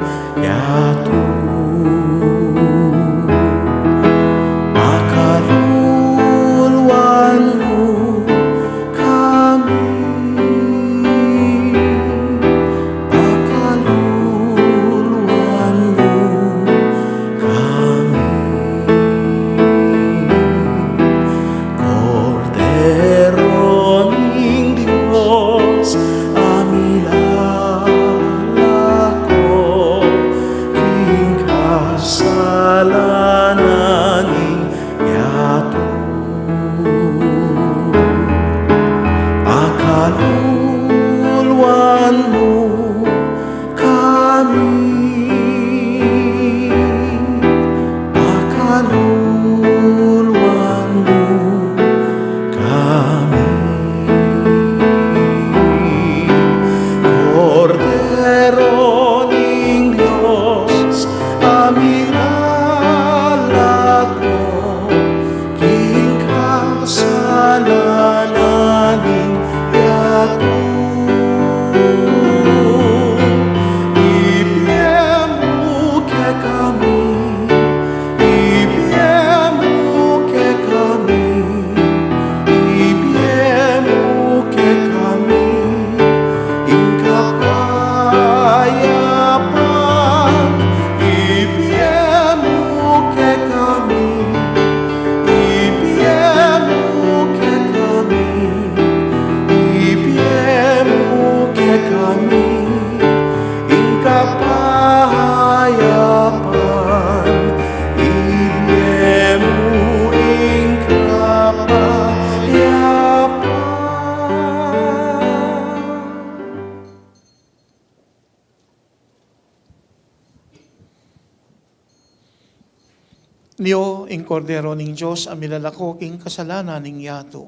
Nyo ing Kordero ning Dios a milalako king kasalanan ning yatu.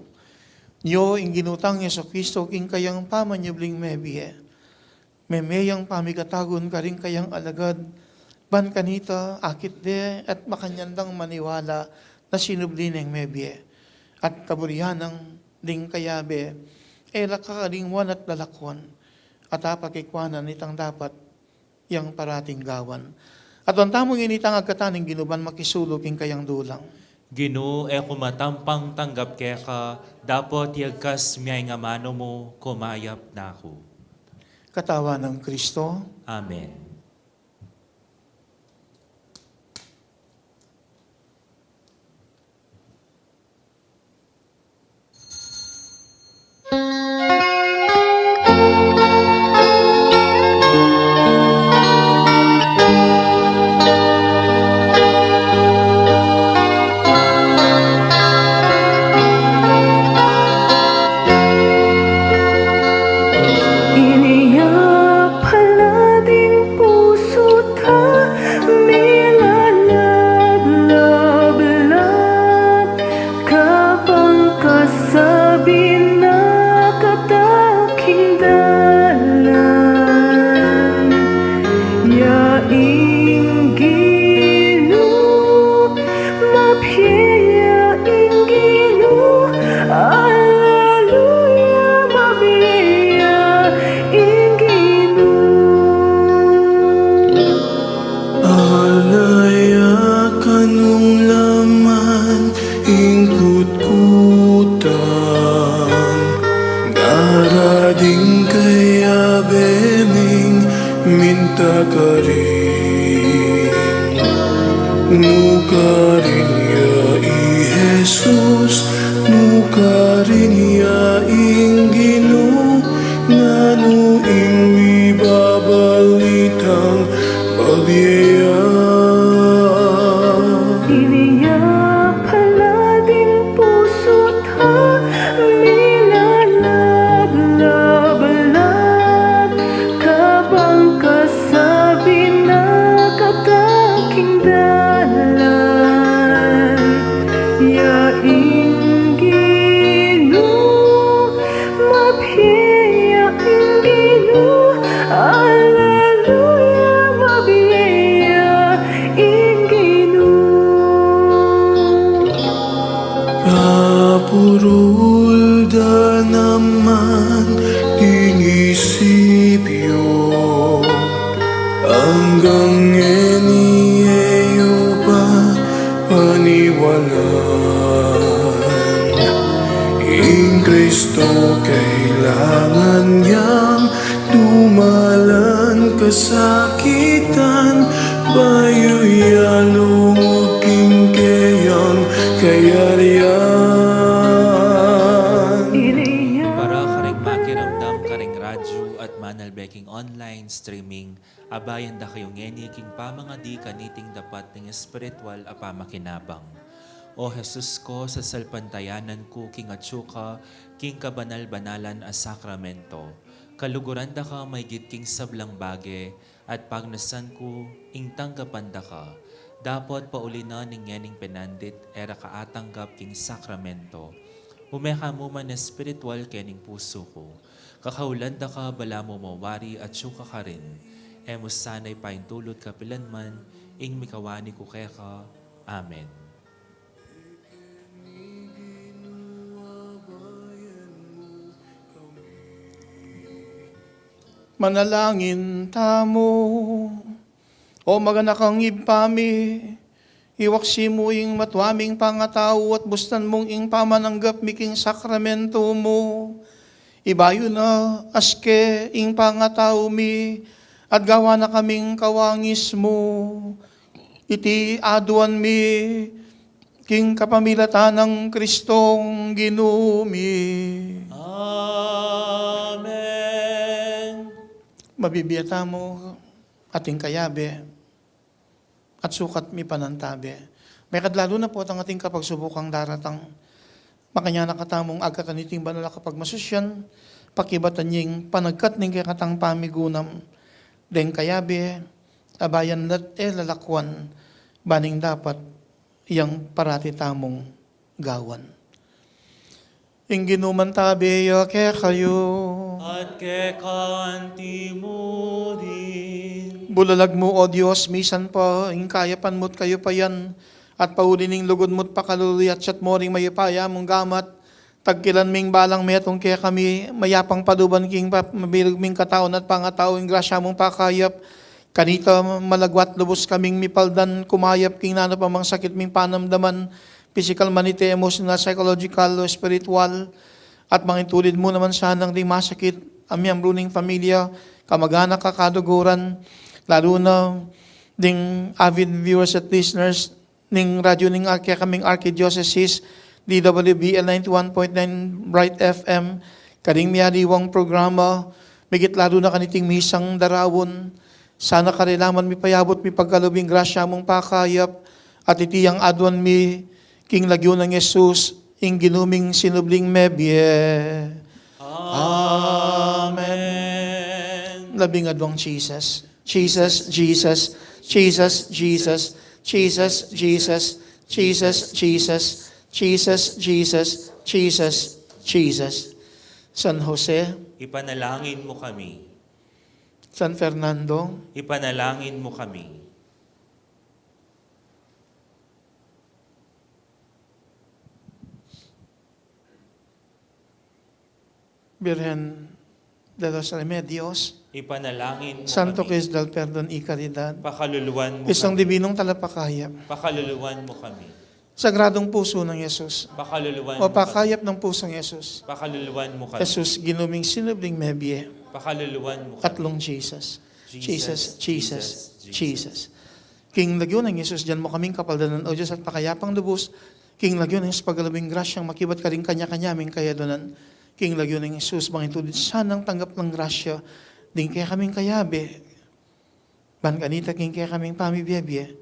Nyo ing Ginu tang Jesucristo king kayang pamanyubling mebie. Meme yang pamikatagun karing kayang alagad, ban kanita akit de at makanyan dang maniwala na sinubli neng mebie. At kaburian nang ding kayabe, e la kakalingwan at lalakwan, at apakikwanan itang dapat yang parating gawan. At antamu ngeni itang agkatan ning Ginu ban makisulu king kayang dulang. Ginu, e ku matampang tanggap keka, dapot yagkas mia ing amanu mu, kumayap na ku. Katawan nang Kristo. Amen. Ini ya pala ding pusu ta, milalablab-lab, kabang kasabi na kataking dalan. Ya ing Ginu, mabie ya ing Ginu, aleluya, mabie ya ing Ginu. Ala ya kanung laman ing kutkutang, dara ding kayabe ming minta karin. Nukarin ya i Jesus, nukarin ya ing Ginu, nanu ing mibabalitang mabie ya. Ini ya pala ding pusu ta, milalablab-lab, kabang kasabi na kataking dalan. Ya ing Ginu, mabie ya ing Ginu, aleluya, mabie ya ing Ginu. Kapurul da naman ding isip yu, anggang ngeni e yu pa paniwalan. Ing Kristo kailangan yang dumalan kasakitan, bayu ya lungud king keyang kayarian. Para karing makiramdam karing radyu at manalbe king online streaming, abayan da kayu ngeni king pamangadi kaniting dapat ning espiritual a pamakinabang. O Jesus ko, sasalpantayanan ku king atyu ka king kabanal-banalan a sakramento. Kaluguran da ka maygit king sablang bage, at pagnasan ku ing tanggapan da ka. Dapot pauli na ning ngening penandit e ra ka atanggap king sakramento. Ume ka mu man espiritual kening pusu ku. Kakaulan da ka balamu mawari atyu ka karin. E mu sana ipaintulut kapilan man ing mikawani ku keka. Amen. Manalangin tamu. O maganakang Ibpa mi, iwaksi mu ing matua ming pangatau at bustan mung ing pamananggap mi king sakramento mu. Ibayu na aske ing pangatau mi at gawa na kaming kawangis mu. Iti aduan mi king kapamilatan nang Kristong Ginu mi. Amen. Mabibie tamu ating kayabe at sukat mipanantabe. Mekad lalu na pu itang ating kapagsubukang daratang. Makanyan na katamung agkatan iting banal a kapagmasusyan, pakibatan ing panagkat ning kekatang pamigunam. Deng kayabe, abayan la't e lalakwan, ban ing dapat yang parati tamung gawan. Ing Ginu mantabe ya kekayu. At keka mu rin. Bulalag mu, O Dios, misan pa ing kayapan mu't kayupayan, at pauli ning lugud mu't pakalulu, iyatyat mu ring mayupaya mung gamat, tagkilan ming balang metung kekami, mayapang paluban king pa-, mabilug ming katauan at pangatau ing grasya mung pakayap. Kanita malagwa't lubus kaming mipaldan kumayap king nanu pa mang sakit ming panamdaman, pisikal man iti, emosyonal, psychological, o espiritual, at mangitulid mu naman sanang ding masakit a miyembru ning pamilya, kamag-anak, kakaluguran, lalu na ding avid viewers at listeners ning radyo ning kekaming Archdiocese, D W B L ninety-one point nine Bright F M, karing miyaliwang programa, migit lalu na kaniting misang daraun. Sana karela man mipayabut, mipagkalub ing grasya mung pakayap, at iti yang aduan mi king lagyu nang Jesus, ing Ginu ming sinubling mebie. Amen. Labing aduang Jesus. Jesus, Jesus, Jesus, Jesus, Jesus, Jesus, Jesus, Jesus, Jesus, Jesus, Jesus, Jesus. San Jose. Ipanalangin mo kami. San Fernando. Ipanalangin mo kami. Virgen de los Remedios, ipanalangin mo Santo kami. Cristo del Perdon y Caridad, pakaluluan mo Kristong kami. Dibinong Talapakayap, pakaluluan mo kami. Sagradong Puso ng Jesus, pakaluluan o mo kami. Pakayap ng Pusong Jesus, pakaluluan mo kami. Jesus, Ginu ming sinubling mebie, pakaluluan mo kami. Katlung Jesus. Jesus, Jesus, Jesus, Jesus, Jesus. King lagyu nang Jesus, dinan mu kaming kapaldanan, O Dios, at pakayapang lubus. King lagyu nang Jesus, pagkalub ming grasyang makibat karing kanya-kanya ming kayaduanan. King lagyu nang Jesus, mangitulid sanang tanggap ning grasya ding kekaming kayabe. Ban kanita king kekaming pamibie-bie,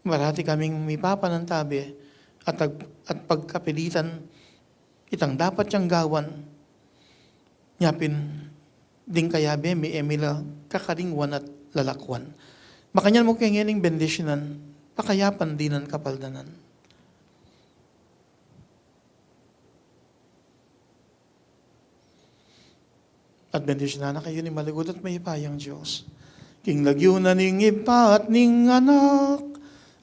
marati kaming mipapanantabe at ag-, at pagkapilitan itang dapat yang gawan. Nya pin ding kayabe mi e mi la kakaringwan at lalakwan. Makanyan mu ke ngening bendisyunan, pakayapan dinan kapaldanan. At bendisyunan na kayu ning malugud at mayupayang Dios. King lagyu na ning Ibpa at ning Anak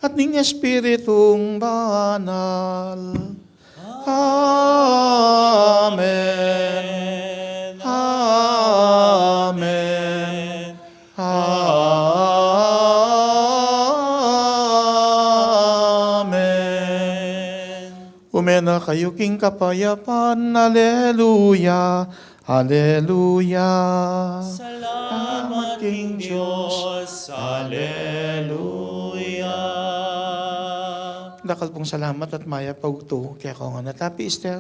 at ning Espiritung Banal. Amen. Amen. Amen. Ume na kayu king kapayapan. Aleluya. Aleluya. Salamat king Dios. Aleluya. Dakal pung salamat at mayap a bugtung keka ngan at Api Ester.